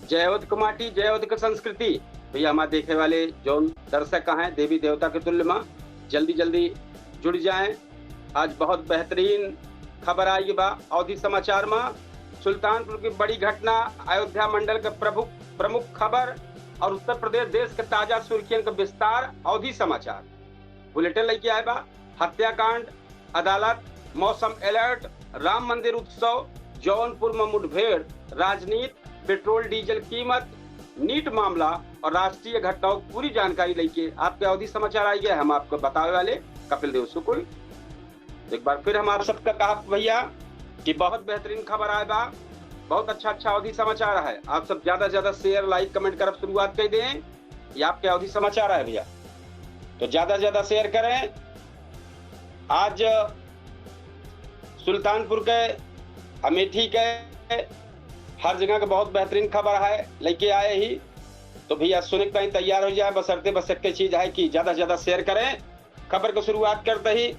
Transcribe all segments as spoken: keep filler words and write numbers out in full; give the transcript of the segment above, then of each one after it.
जय उदक माटी, जय उदक संस्कृति। भैया, हमारे देखे वाले जौन दर्शक हैं, देवी देवता के तुल्य मा, जल्दी जल्दी जुड़ जाएं। आज बहुत बेहतरीन खबर आई बा अवधी समाचार मा। सुल्तानपुर की बड़ी घटना, अयोध्या मंडल के प्रमुख, प्रमुख खबर और उत्तर प्रदेश, देश के ताजा सुर्खियन का विस्तार, अवधी समाचार बुलेटिन लेके आए बा। हत्याकांड, अदालत, मौसम अलर्ट, राम मंदिर उत्सव, जौनपुर में मुठभेड़, राजनीति, पेट्रोल डीजल कीमत, नीट मामला और राष्ट्रीय घटनाओं की पूरी जानकारी लेके आपके अवधी समाचार आई गए। हम आपको बतावे वाले कपिल देव शुक्ल। एक बार फिर हम आप सबका कहा भैया कि बहुत बेहतरीन खबर आए बा, बहुत अच्छा अच्छा अवधी समाचार है। आप सब ज्यादा से ज्यादा शेयर, लाइक, कमेंट करब शुरुआत कर दें। ये आपके अवधी समाचार है भैया, तो ज्यादा से ज्यादा शेयर करें। आज सुल्तानपुर के, अमेठी के, हर जगह के बहुत बेहतरीन खबर है लेके आए ही। तो भैया, सुने के ताईं तैयार हो जाए, बशर्ते बस एक चीज है कि ज्यादा से ज्यादा शेयर करें। खबर को शुरुआत करते ही,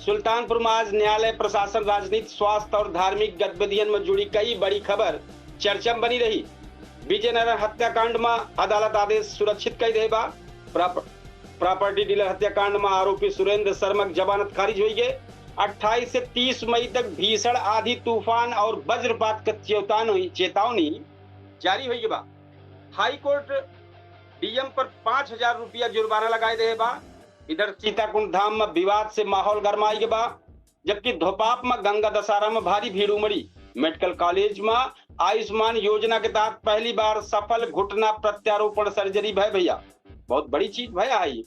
सुल्तानपुर में आज न्यायालय, प्रशासन, राजनीति, स्वास्थ्य और धार्मिक गतिविधियन में जुड़ी कई बड़ी खबर चर्चा में बनी रही। विजय नारायण हत्याकांड में अदालत आदेश सुरक्षित कई दे बा। प्रॉप-, प्रॉपर्टी डीलर हत्याकांड में आरोपी सुरेंद्र शर्मा की जमानत खारिज हुई गई। अट्ठाईस से तीस मई तक भीषण आंधी तूफान और वज्रपात का चेतावनी, चेतावनी जारी हुई बा। हाई कोर्ट डीएम पर पाँच हजार रुपया जुर्माना लगाए दे बा। इधर सीताकुंड धाम में विवाद से माहौल गरमाई के बा, जबकि धोपाप में गंगा दशहरा में भारी भीड़ उमड़ी। मेडिकल कॉलेज में आयुष्मान योजना के तहत पहली बार सफल घुटना प्रत्यारोपण सर्जरी भय भैया, बहुत बड़ी चीज भय आई।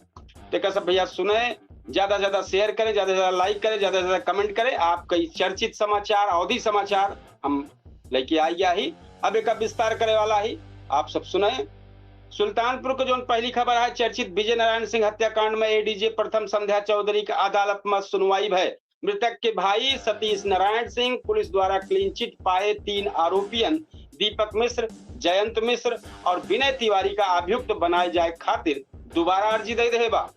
तो सब भैया सुने, ज्यादा से ज्यादा शेयर करें, ज्यादा से ज्यादा लाइक करें, ज्यादा से ज्यादा कमेंट करें। आपका ई चर्चित समाचार, अवधी समाचार हम लेके आ गया ही, अब एक विस्तार करे वाला ही, आप सब सुने। सुल्तानपुर के जौन पहली खबर है, चर्चित विजय नारायण सिंह हत्याकांड में एडीजे प्रथम संध्या चौधरी के अदालत में सुनवाई भय। मृतक के भाई सतीश नारायण सिंह पुलिस द्वारा क्लीन चिट पाए तीन आरोपियन दीपक मिश्र, जयंत मिश्र और विनय तिवारी का अभियुक्त बनाए जाए खातिर दोबारा अर्जी दे रहे बा।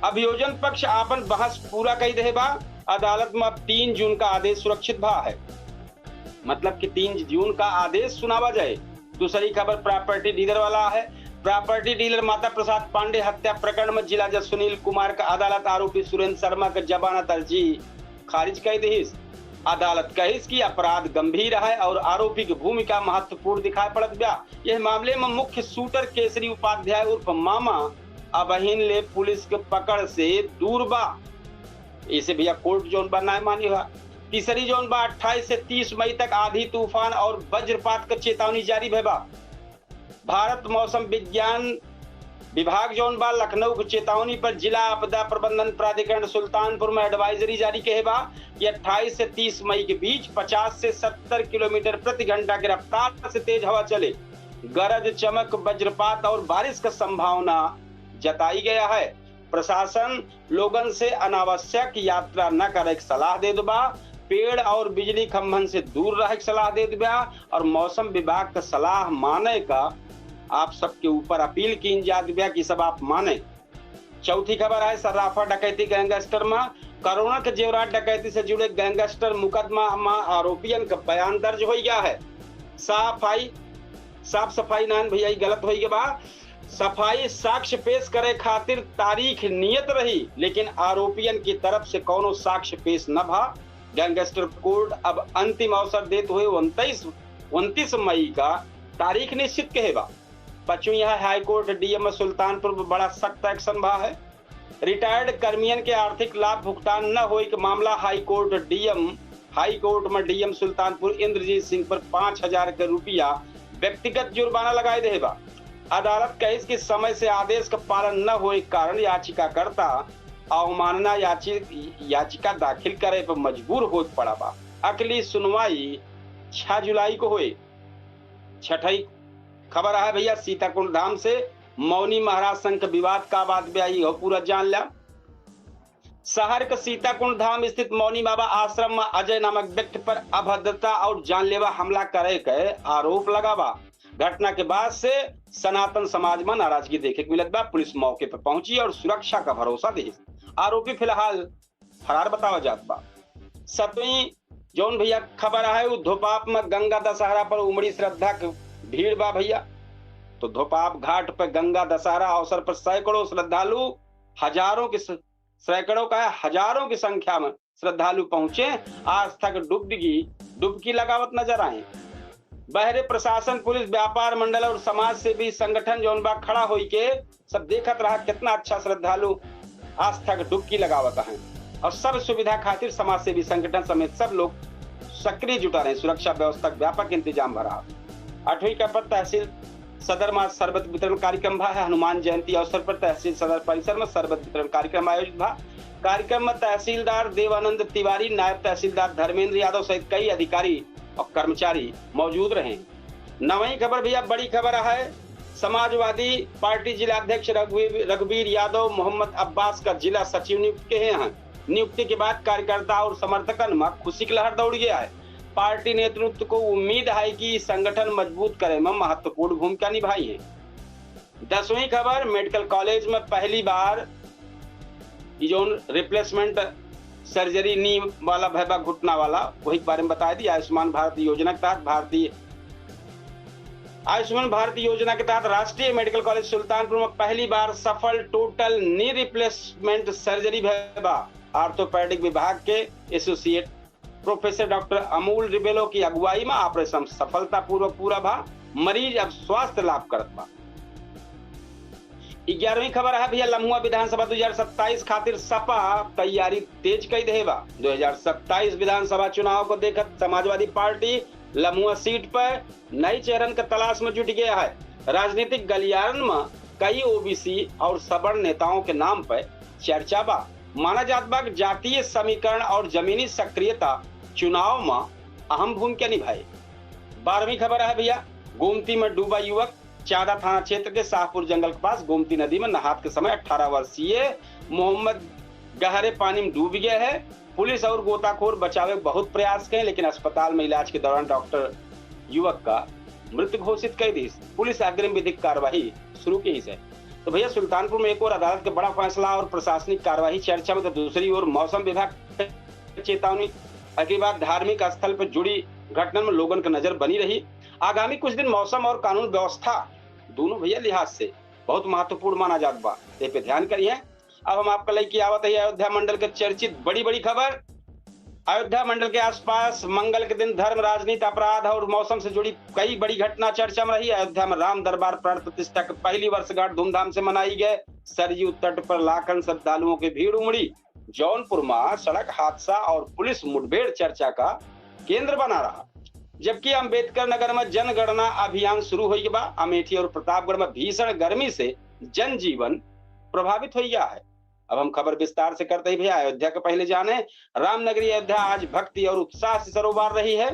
अभियोजन पक्ष आपन बहस पूरा कई देहे बा। अदालत में अब तीन जून का आदेश सुरक्षित भा है, मतलब कि तीन जून का आदेश सुनावा जाए। दूसरी खबर प्रॉपर्टी डीलर वाला है। प्रॉपर्टी डीलर माता प्रसाद पांडे हत्या प्रकरण में जिला जज सुनील कुमार का अदालत आरोपी सुरेंद्र शर्मा का जमानत अर्जी खारिज कई दिहिस। अदालत कहिस कि अपराध गंभीर है और आरोपी की भूमिका महत्वपूर्ण दिखाई पड़त बा। यह मामले में मुख्य शूटर केसरी उपाध्याय उर्फ मामा अबहिन ले पुलिस के पकड़ से दूर बा। इसे भैया कोर्ट जौन बा नाय मानी हुआ। तीसरी जौन बा अट्ठाईस से तीस मई तक आंधी तूफान और वज्रपात का चेतावनी जारी भय बा। भारत मौसम विज्ञान विभाग जौन बा लखनऊ की चेतावनी पर जिला आपदा प्रबंधन प्राधिकरण सुल्तानपुर में एडवाइजरी जारी कहे बा कि अट्ठाईस से तीस मई के बीच पचास से सत्तर किलोमीटर प्रति घंटा की रफ्तार से तेज हवा चले, गरज, चमक, वज्रपात और बारिश का संभावना जताई गया है। प्रशासन लोगन से अनावश्यक यात्रा न करे के सलाह देत बा, पेड़ और बिजली खंभन से दूर रहे के सलाह देत बा और मौसम विभाग का सलाह माने का आप सबके ऊपर अपील कीन जात बा कि सब आप माने। चौथी खबर है सर्राफा डकैती गैंगस्टर में। करोड़ों के जेवरात डकैती से जुड़े गैंगस्टर मुकदमा में आरोपियन का बयान दर्ज हो गया है। सफाई, साफ सफाई नान भैया, ई गलत हो गया बा। सफाई, साक्ष्य पेश करे खातिर तारीख नियत रही, लेकिन आरोपियन की तरफ से कौनो साक्ष्य पेश न भा। गैंगस्टर कोर्ट अब अंतिम अवसर देत हुए उनतीस, उनतीस मई का तारीख निश्चित कहे बा। पचवीं हाई कोर्ट डीएम सुल्तानपुर में बड़ा सख्त एक्शन भा है। रिटायर्ड कर्मियन के आर्थिक लाभ भुगतान न होए के मामला हाई कोर्ट डीएम, हाई कोर्ट में डीएम सुल्तानपुर इंद्रजीत सिंह पर पाँच हजार के रुपया व्यक्तिगत जुर्माना लगाए देहे बा। अदालत कहिस कि समय से आदेश का पालन न होए के कारण याचिकाकर्ता अवमानना याचि-, याचिका दाखिल करे पर मजबूर होत पड़ा बा। अगली सुनवाई छह जुलाई को होए। छठई खबर है भैया सीताकुंड धाम से, मौनी महाराज संघ के विवाद का बात भी आई हो, पूरा जान ला। शहर के सीताकुंड धाम स्थित मौनी बाबा आश्रम में अजय नामक व्यक्ति पर अभद्रता और जानलेवा हमला करे के आरोप लगा बा। घटना के बाद से सनातन समाज में नाराजगी देखे के मिलत बा। पुलिस मौके पर पहुंची और सुरक्षा का भरोसा दी। आरोपी फिलहाल फरार बतावा जात बा। सतवीं जौन भैया खबर है, वो धोपाप में गंगा दशहरा पर उमड़ी श्रद्धा के भीड़ बा भैया। तो धोपाप घाट पर गंगा दशहरा अवसर पर सैकड़ों श्रद्धालु, हजारों की स-, सैकड़ों का है, हजारों की संख्या में श्रद्धालु पहुंचे, आस्था के डुबकी, डुबकी लगावत नजर आए। बहरे प्रशासन, पुलिस, व्यापार मंडल और समाज सेवी संगठन जौन बा, खड़ा होई के सब देखत रहा। कितना अच्छा श्रद्धालु आस्था के डुबकी लगावत हैं और सब सुविधा खातिर समाज सेवी संगठन समेत सब लोग सक्रिय जुटा रहे। सुरक्षा व्यवस्था के व्यापक इंतजाम भरा। आठवीं का पर तहसील सदर में शरबत वितरण कार्यक्रम भा है। हनुमान जयंती अवसर पर तहसील सदर परिसर में शरबत वितरण कार्यक्रम आयोजित भा। कार्यक्रम में तहसीलदार देवानंद तिवारी, नायब तहसीलदार धर्मेंद्र यादव सहित कई अधिकारी और कर्मचारी मौजूद रहे। नवही खबर भैया, बड़ी खबर है, समाजवादी पार्टी जिला अध्यक्ष रघुवीर, रघुवीर यादव मोहम्मद अब्बास का जिला सचिव नियुक्त के हैं। नियुक्ति के बाद कार्यकर्ता और समर्थकन में खुशी की लहर दौड़ गया है। पार्टी नेतृत्व को उम्मीद है कि संगठन मजबूत करे में महत्वपूर्ण भूमिका निभाई है। दसवीं खबर, मेडिकल कॉलेज में पहली बार ई जौन रिप्लेसमेंट सर्जरी नी वाला भैबा घुटना वाला, वही के बारे में बताई दी। आयुष्मान भारत योजना के तहत भारतीय, आयुष्मान भारत योजना के तहत राष्ट्रीय मेडिकल कॉलेज सुल्तानपुर में पहली बार सफल टोटल नी रिप्लेसमेंट सर्जरी भैबा। ऑर्थोपेडिक विभाग के एसोसिएट प्रोफेसर डॉक्टर अमूल रिबेलो की अगुवाई में ऑपरेशन सफलतापूर्वक पूरा भा। मरीज अब स्वास्थ्य लाभ करत बा। ग्यारहवीं खबर है भैया, लम्हुआ विधानसभा दो हज़ार सत्ताईस खातिर सपा तैयारी तेज कई देहे बा। दो हज़ार सत्ताईस विधानसभा चुनाव को देखत समाजवादी पार्टी लम्हुआ सीट पर नई चेहरन के तलाश में जुट गया है। राजनीतिक गलियारन में कई ओबीसी और सवर्ण नेताओं के नाम पर चर्चा बा। माना जात बा कि जातीय समीकरण और जमीनी सक्रियता चुनाव में अहम भूमिका निभाए। बारहवीं खबर है भैया, गोमती में डूबा युवक। चांदा थाना क्षेत्र के शाहपुर जंगल के पास गोमती नदी में नहात के समय अठारह वर्षीय मोहम्मद गहरे पानी में डूब गया है। पुलिस और गोताखोर बचावे के बहुत प्रयास करें, लेकिन अस्पताल में इलाज के दौरान डॉक्टर युवक का मृत घोषित कर दी। पुलिस अग्रिम विधिक कार्यवाही शुरू की है। तो भैया, सुल्तानपुर में एक ओर अदालत के बड़ा फैसला और प्रशासनिक कार्यवाही चर्चा में, तो दूसरी ओर मौसम विभाग के चेतावनी। अगली बार धार्मिक स्थल पर जुड़ी घटना में लोगन के नजर बनी रही। आगामी कुछ दिन मौसम और कानून व्यवस्था दोनों भैया लिहाज से बहुत महत्वपूर्ण माना जात बा, ए पे ध्यान करिए। अब हम आपका लइके आवत है अयोध्या मंडल के चर्चित बड़ी बड़ी खबर। अयोध्या मंडल के आसपास मंगल के दिन धर्म, राजनीति, अपराध और मौसम से जुड़ी कई बड़ी घटना चर्चा में रही। अयोध्या में राम दरबार प्राण प्रतिष्ठा के पहली वर्षगांठ धूमधाम से मनाई गए। सरयू तट पर लाखन श्रद्धालुओं की भीड़ उमड़ी। जौनपुर में सड़क हादसा और पुलिस मुठभेड़ चर्चा का केंद्र बना रहा, जबकि अंबेडकर नगर में जनगणना अभियान शुरू हो गया बा। अमेठी और प्रतापगढ़ में भीषण गर्मी से जनजीवन प्रभावित हो गया है। अब हम खबर विस्तार से करते ही भैया, अयोध्या के पहले जाने। रामनगरी अयोध्या आज भक्ति और उत्साह से सरोबार रही है।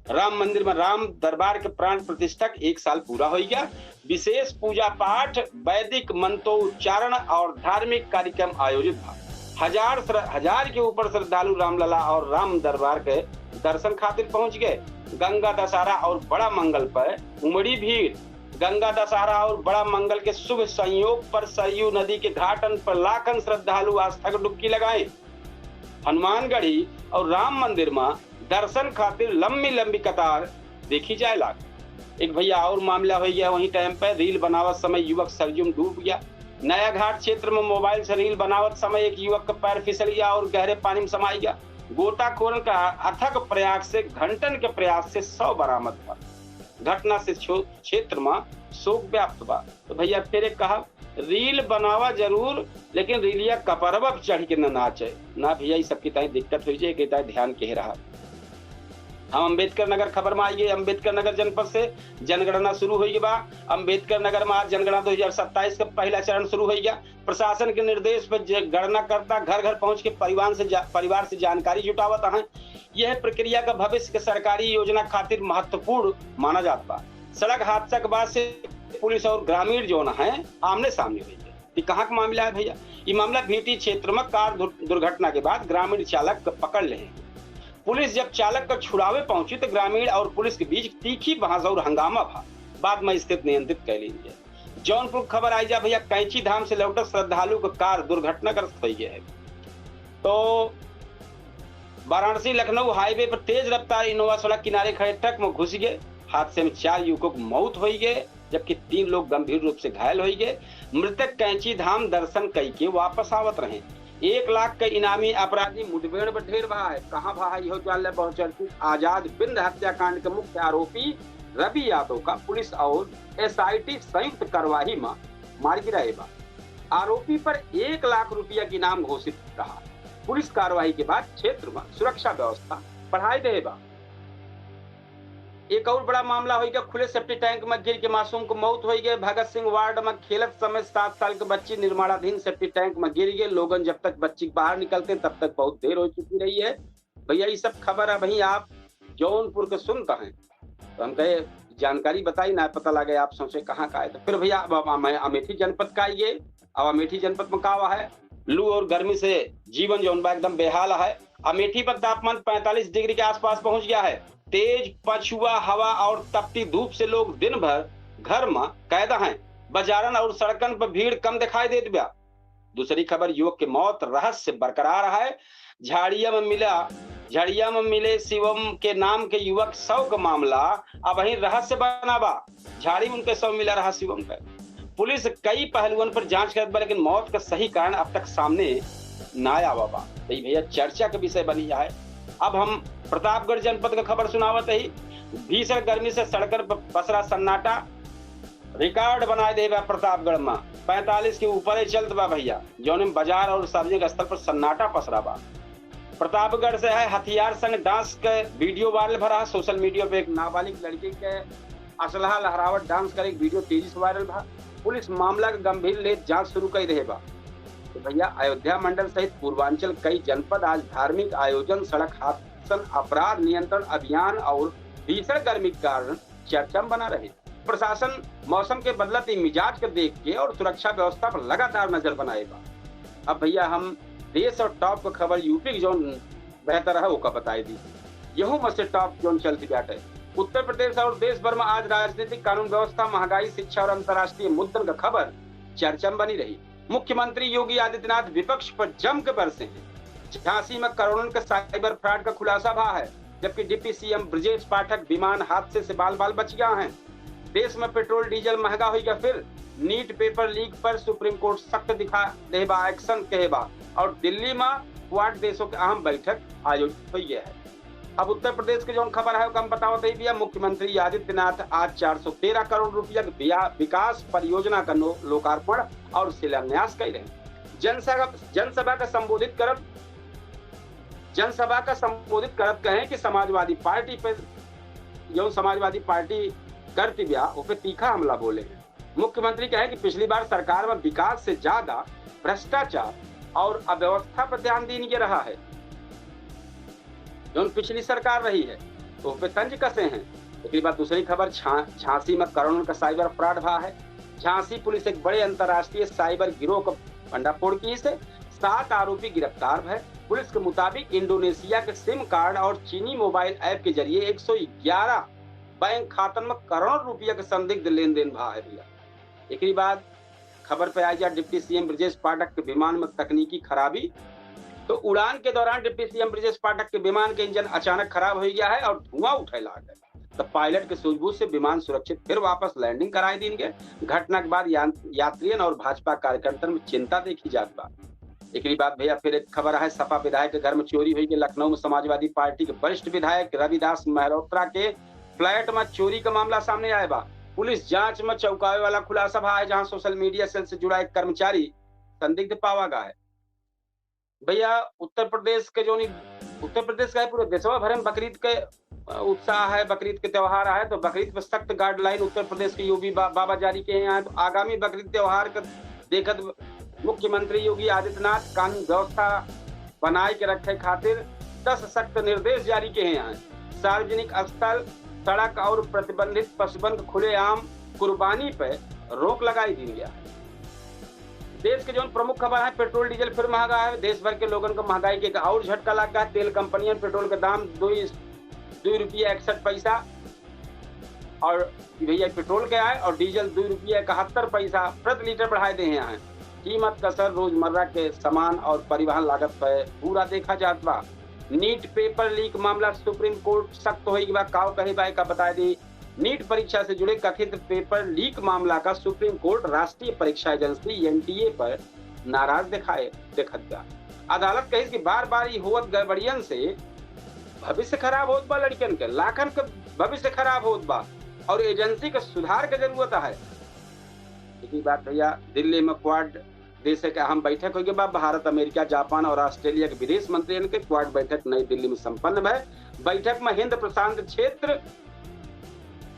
राम मंदिर में राम दरबार के प्राण प्रतिष्ठा के एक साल पूरा हो गया। विशेष पूजा पाठ, वैदिक मंत्रोच्चारण और धार्मिक कार्यक्रम आयोजित भा। हजार श्र-, हजार के ऊपर श्रद्धालु रामलला और राम दरबार के दर्शन खातिर पहुंच गए। गंगा दशहरा और बड़ा मंगल पर उमड़ी भीड़। गंगा दशहरा और बड़ा मंगल के शुभ संयोग पर सरयू नदी के घाटन पर लाखन श्रद्धालु आस्था के डुबकी लगाए। हनुमानगढ़ी और राम मंदिर में दर्शन खातिर लंबी लंबी कतार देखी जाए लाग। एक भैया और मामला हो गया, वहीं टाइम पर रील बनावत समय युवक सरयू में डूब गया। नया घाट क्षेत्र में मोबाइल से रील बनावत समय एक युवक का पैर फिसल गया और गहरे पानी में समाई गया। गोताखोरन का अथक प्रयास से घंटन के प्रयास से शव बरामद हुआ। घटना से छो-, क्षेत्र में शोक व्याप्त बा। तो भैया, फिर एक कहा, रील बनावा जरूर, लेकिन रीलिया कपरवा पे चढ़ के न नाचे। ना भैया, ई सबकी ताई दिक्कत होई जाए, के ताई ध्यान के रहा। हम अंबेडकर नगर खबर में आइए। अंबेडकर नगर जनपद से जनगणना शुरू होई बा। अंबेडकर नगर में आज जनगणना दो हज़ार सत्ताईस का पहला चरण शुरू होई गया। प्रशासन के निर्देश पर ज-, गणनाकर्ता घर घर पहुंच के परिवार से जा-, परिवार से जानकारी जुटावत हैं। यह प्रक्रिया का भविष्य के सरकारी योजना खातिर महत्वपूर्ण माना जात बा। सड़क हादसा के बाद से पुलिस और ग्रामीण जौन हैं, आमने सामने हुई है। ये कहाँ का मामला है भैया? ये मामला भीटी क्षेत्र में कार दुर-, दुर्घटना के बाद ग्रामीण चालक के पकड़ ले हैं। पुलिस जब चालक का छुड़ावे पहुंची तो ग्रामीण और पुलिस के बीच तीखी बहस और हंगामा भा। बाद में स्थिति नियंत्रित कर ली गई। जौनपुर खबर आई जा भैया, कैंची धाम से लौटत श्रद्धालु का कार दुर्घटनाग्रस्त हो गया है। तो वाराणसी लखनऊ हाईवे पर तेज रफ्तार इनोवा सड़क किनारे खड़े ट्रक में घुस गए। हादसे में चार युवकों की मौत हुई गए, जबकि तीन लोग गंभीर रूप से घायल हुई गए। मृतक कैंची धाम दर्शन कई के वापस आवत रहे। एक लाख के इनामी अपराधी मुठभेड़ में ढेर भा है। कहाँ भा है, यह जान ले बहुचर्चित आजाद बिंद हत्याकांड के मुख्य आरोपी रवि यादव का पुलिस और एसआईटी संयुक्त कार्यवाही में मार गिराए बा। आरोपी पर एक लाख रुपया के इनाम घोषित रहा। पुलिस कार्रवाई के बाद क्षेत्र में सुरक्षा व्यवस्था बढ़ाए दे बा। एक और बड़ा मामला होइ गया, खुले सेप्टिक टैंक में गिर के मासूम को मौत होइ गए। भगत सिंह वार्ड में खेलत समय सात साल के बच्ची निर्माणाधीन सेप्टिक टैंक में गिर गए। लोगन जब तक बच्ची के बाहर निकलते हैं, तब तक बहुत देर हो चुकी रही है। भैया, ये सब खबर अभी आप जौनपुर के सुनता हैं, तो हम कहे जानकारी बताई ना, पता लगे आप सोचे कहाँ का है। तो फिर भैया, अब, अब हम अमेठी जनपद का आइए। अब अमेठी जनपद में का हुआ है, लू और गर्मी से जीवन जौन बा एकदम बेहाल है। अमेठी पर तापमान पैंतालीस डिग्री के आसपास पहुंच गया है। तेज पछुआ हवा और तपती धूप से लोग दिन भर घर में कैद हैं। बाजारन और सड़कन पर भीड़ कम दिखाई देत बा। दूसरी खबर, युवक के मौत रहस्य बरकरार है। झाड़िया में मिला, झाड़िया में मिले शिवम के नाम के युवक शव का मामला अबहीं रहस्य बना बा। झाड़ी उनके शव मिला रहा शिवम का। पुलिस कई पहलुअन पर जांच करत बा, लेकिन मौत का सही कारण अब तक सामने ना आवा बा। तो ई भैया चर्चा का विषय बनी है। अब हम प्रतापगढ़ जनपद का खबर सुनावत ही। भीषण गर्मी से सड़कन पर पसरा सन्नाटा। रिकॉर्ड बनाए दे बा प्रतापगढ़ में, पैंतालीस के ऊपर ही चलत बा भैया, जौन में बाजार और सार्वजनिक स्थल पर सन्नाटा पसरा बा। प्रतापगढ़ से है हथियार संग डांस के वीडियो वायरल भरा। सोशल मीडिया पे एक नाबालिग लड़की के असलहा लहरावत डांस करे एक वीडियो तेजी से वायरल भा। पुलिस मामला के गंभीर लेत जांच शुरू कर रहे बा। तो भैया, अयोध्या मंडल सहित पूर्वांचल कई जनपद आज धार्मिक आयोजन, सड़क हादसन, अपराध नियंत्रण अभियान और भीषण गर्मी के कारण चर्चा में बना रहे। प्रशासन मौसम के बदलत ई मिजाज के देख के और सुरक्षा व्यवस्था पर लगातार नजर बनाए बा। अब भैया, हम देश और टॉप के खबर यूपी के जौन बेहतर है ओका बताए दी। यहू में से टॉप जौन चलती बाटे। उत्तर प्रदेश और देश भर में आज राजनीतिक, कानून व्यवस्था, महंगाई, शिक्षा और अंतर्राष्ट्रीय मुद्दन का खबर चर्चा में बनी रही। मुख्यमंत्री योगी आदित्यनाथ विपक्ष पर जम के बरसे हैं। झांसी में करोड़न के साइबर फ्रॉड का खुलासा भा है, जबकि डिप्टी सीएम ब्रजेश पाठक विमान हादसे से बाल बाल बच गया हैं। देश में पेट्रोल डीजल महंगा होइ गया, फिर नीट पेपर लीक पर सुप्रीम कोर्ट सख्त दिखा दे बा, एक्शन कहे बा। और दिल्ली में क्वाड देशों के अहम बैठक आयोजित होइ गया है। अब उत्तर प्रदेश के जौन खबर है, ओका हम बतावत ही भैया। मुख्यमंत्री आदित्यनाथ आज चार सौ तेरह करोड़ रुपया के बिया-, विकास परियोजना का नो-, लोकार्पण और शिलान्यास कइले। जनसभा, जनसभा का संबोधित करत, जनसभा का संबोधित करत कहे कि समाजवादी पार्टी पे, जौन समाजवादी पार्टी करती बिया, ओ पे तीखा हमला बोले हैं। मुख्यमंत्री कहे कि पिछली बार सरकार में विकास से ज्यादा भ्रष्टाचार और अव्यवस्था पर ध्यान दीन के रहा है। जौन पिछली सरकार रही है, तो ओ पे तंज कसे हैं। एकरी बाद दूसरी खबर, झा-, झांसी में करोड़न का साइबर फ्रॉड भा है। झांसी पुलिस एक बड़े अंतर्राष्ट्रीय साइबर गिरोह का भंडाफोड़ की से सात आरोपी गिरफ्तार भए। पुलिस के मुताबिक इंडोनेशिया के सिम कार्ड और चीनी मोबाइल ऐप के जरिए एक सौ ग्यारह बैंक खातन में करोड़ों रुपया के संदिग्ध लेन देन भा है भैया। एकरी बाद खबर पे आई जा डिप्टी सीएम ब्रजेश पाठक के विमान में तकनीकी खराबी। तो उड़ान के दौरान डिप्टी सीएम ब्रजेश पाठक के विमान के इंजन अचानक खराब हो गया है और धुआं उठे लाग है। तो पायलट के सूझबूझ से विमान सुरक्षित फिर वापस लैंडिंग कराए दीन गए। घटना के बाद यान-, यात्रियन और भाजपा कार्यकर्तन में चिंता देखी जात बा। एकरी बाद भैया फिर एक खबर है, सपा विधायक के घर में चोरी हुई कि लखनऊ में समाजवादी पार्टी के वरिष्ठ विधायक रविदास मेहरोत्रा के फ्लैट में चोरी का मामला सामने आए बा। पुलिस जांच में चौंकावे वाला खुलासा भा है, जहां सोशल मीडिया सेल से जुड़ा एक कर्मचारी संदिग्ध पावा गया है। भैया, उत्तर प्रदेश के जौन ई, उत्तर प्रदेश का है, पूरे देशवा भर में बकरीद के, अ, उत्साह है, बकरीद के त्योहार है, तो बकरीद पर सख्त गाइडलाइन उत्तर प्रदेश के योगी बा-, बाबा जारी किए हैं। तो आगामी बकरीद त्योहार के देखत मुख्यमंत्री योगी आदित्यनाथ कानून व्यवस्था बनाए के रखे खातिर दस सख्त निर्देश जारी किए हैं। सार्वजनिक स्थल, सड़क और प्रतिबंधित पशुबंध खुलेआम कुर्बानी पे रोक लगाई दी गया है। देश के जौन प्रमुख खबर है, पेट्रोल डीजल फिर महंगा है। देश भर के लोगन को महंगाई के एक और झटका लग गया है। तेल कंपनियन पेट्रोल का दाम दो, दो रुपया इकसठ पैसा और भैया पेट्रोल के आए और डीजल दो रुपया इकहत्तर पैसा प्रति लीटर बढ़ाए दे हैं। कीमत का असर रोजमर्रा के सामान और परिवहन लागत पर पूरा देखा जात बा। नीट पेपर लीक मामला सुप्रीम कोर्ट सख्त होइगा, काव कहे बा, एका बताए दी। नीट परीक्षा से जुड़े कथित पेपर लीक मामला का सुप्रीम कोर्ट राष्ट्रीय परीक्षा एजेंसी, एनटीए, पर नाराज दिखाए, देखत बा। अदालत कहिस कि बार-बार ई होत गड़बड़ियन से भविष्य खराब होत बा लड़िकन के, लाखन के भविष्य खराब होत बा और एजेंसी के सुधार के जरूरत है। एक ही बात भैया, दिल्ली में क्वाड देश के अहम बैठक होइगा बा। भारत, अमेरिका, जापान और ऑस्ट्रेलिया के विदेश मंत्रियन के क्वाड बैठक नई दिल्ली में संपन्न भय। बैठक में हिंद प्रशांत क्षेत्र,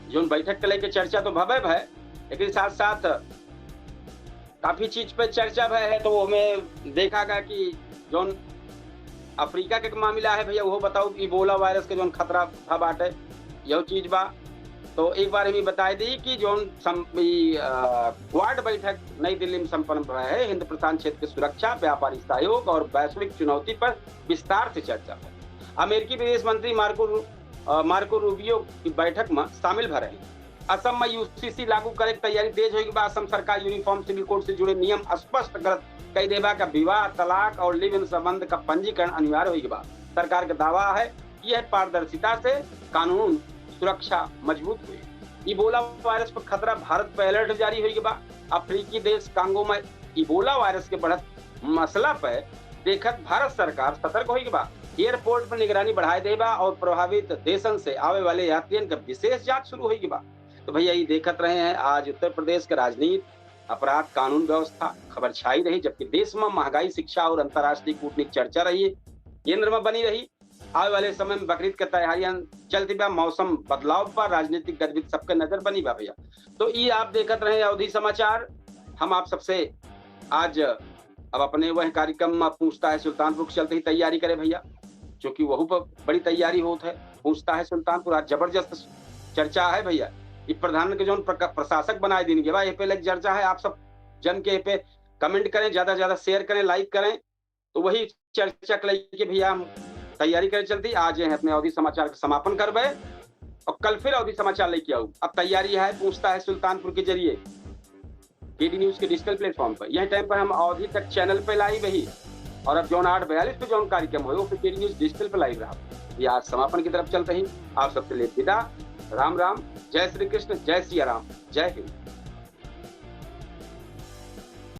जोन बैठक के लेके चर्चा तो भवे भय, लेकिन साथ साथ काफी चीज पे चर्चा भय है, तो ओमे देखा गा कि जोन अफ्रीका के मामला है भैया, वो बताओ, इबोला वायरस के जोन खतरा था बाटे, यह चीज बा। तो एक बार हम ई बताई दी कि जोन सम-, ई, अ, क्वाड बैठक नई दिल्ली में संपन्न भय है, हिंद प्रशांत क्षेत्र के सुरक्षा, व्यापारिक सहयोग और वैश्विक चुनौती पर विस्तार से चर्चा भय। अमेरिकी विदेश मंत्री मार्को रू-, अ, मार्को रूबियो की बैठक में शामिल भय रहे। असम में यूसीसी लागू करे के तैयारी तेज होइगा बा। असम सरकार यूनिफॉर्म सिविल कोड से जुड़े नियम स्पष्ट करत कई देबा का विवाह, तलाक और लिव इन संबंध का पंजीकरण अनिवार्य होइगा बा। सरकार का दावा है कि यह पारदर्शिता से कानून सुरक्षा मजबूत होई। इबोला वायरस पर खतरा, भारत पर अलर्ट जारी होइगा बा। अफ्रीकी देश कांगो में इबोला वायरस के बढ़त मसला पर देखत भारत सरकार सतर्क होइगा बा। एयरपोर्ट पर निगरानी बढ़ाए देबा और प्रभावित देशन से आवे वाले यात्रियन का विशेष जांच शुरू होइगा बा। तो भैया, ये देखत रहे हैं आज उत्तर प्रदेश के राजनीति, अपराध, कानून व्यवस्था, खबर छाई रही, जबकि देश में महंगाई, शिक्षा और अंतर्राष्ट्रीय कूटनीति चर्चा रही, केंद्र में बनी रही। आवे वाले समय में बकरीद के तैयारियां चलती बा, मौसम बदलाव पर राजनीतिक गतिविधि सबके नजर बनी बा भैया। तो ई आप देखत रहे अवधी समाचार। हम आप सबसे आज अब अपने वह कार्यक्रम में पूछता है सुल्तानपुर के चलते ही तैयारी करे भैया, क्योंकि वहू पर बड़ी तैयारी होत है। पूछता है सुल्तानपुर आज जबरदस्त चर्चा है भैया। ई प्रधान के जोन प्रका-, प्रशासक बनाए दिन के बा, ये पे लग चर्चा है। आप सब जन के ये पे कमेंट करें, ज्यादा से ज्यादा शेयर करें, लाइक करें। तो वही चर्चा के लेके भैया हम तैयारी करे चलती। आज ये अपने अवधी समाचार के समापन करबे और कल फिर अवधी समाचार लेके आऊ। अब तैयारी है पूछता है सुल्तानपुर के जरिए केडी न्यूज के डिजिटल प्लेटफॉर्म पर। यह टाइम पर हम अवधी तक चैनल पे लाइव ही और अब जौन आठ बयालीस पे जौन कार्यक्रम होए, वो फिर केडी न्यूज डिजिटल पे लाइव रहा। ये आज समापन की तरफ चलते ही आप सबसे ले विदा। राम राम, जय श्री कृष्ण, जय सिया राम, जय हिंद।